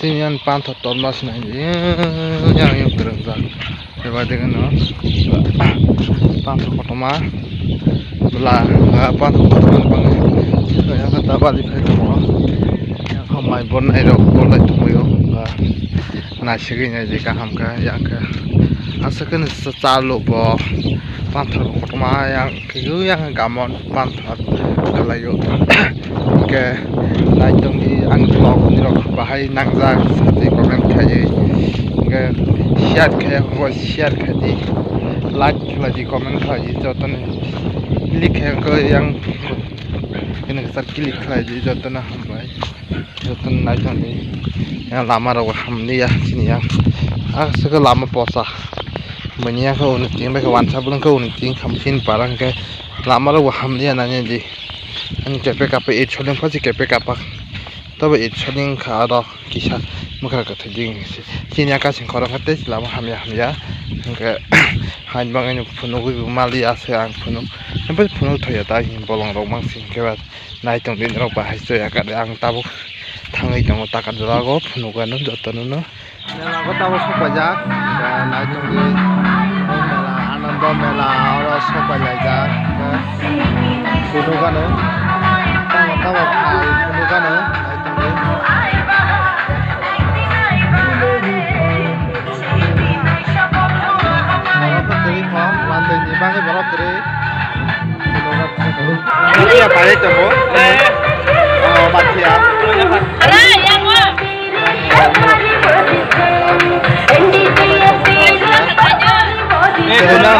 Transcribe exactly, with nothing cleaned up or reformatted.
Yang panthor torma sinai yang yang kereng jak. Bebadi kano panthor kotorma bela panthor kotorma bang yang kata bali phai tongo. Yang khamai bon nai rok bolai tongo. Naisigwi nai je kaham kha yang kha. Asa khe chalo bo panthor kotorma yang khe yang gamon panthor khalai o. Hingke nai tongdi ang vlog ni rok bahai nangjak sadi comment khai. Hingke share khai, share khai di, like khai di, comment khai di, joto ni click khai yang kene kasa click khai di, joto na hambai. Joto nai tongdi. Yang lama rok hamliya sini yang. Aswk lama posa. Manya khe uni ting bai khe wansa bwlwng khe uni ting khamsin parang khe lama rok hamliya nanya di. Ani kepe kape eight soling pha si kepe kapak. Tobo eight soling kha aro kisa mwkhra kwthwi di. Chini aka sing khorang khe tei lama hamya hamya. Hingkhe hain bangwi phunugwi bo maliya se ang phunuk. Hempai phunuk thaiya ta bolong rok mang sing khe ba. Nai tongdi norok bahai se aka de ang tabuk thangwi tongo taka jora go phunuk ano joto no. Mela go tabuk sok paijak, nai tongdi mela, Anando mela oro sok pailaijak. Phunuk ano tamo tamo phai phunuk ano nai tongdi. Borok kwrwi kho, manjai ni bagwi borok kwrwi. Bathia pai tongo. Oh, bathia. Eh, guna.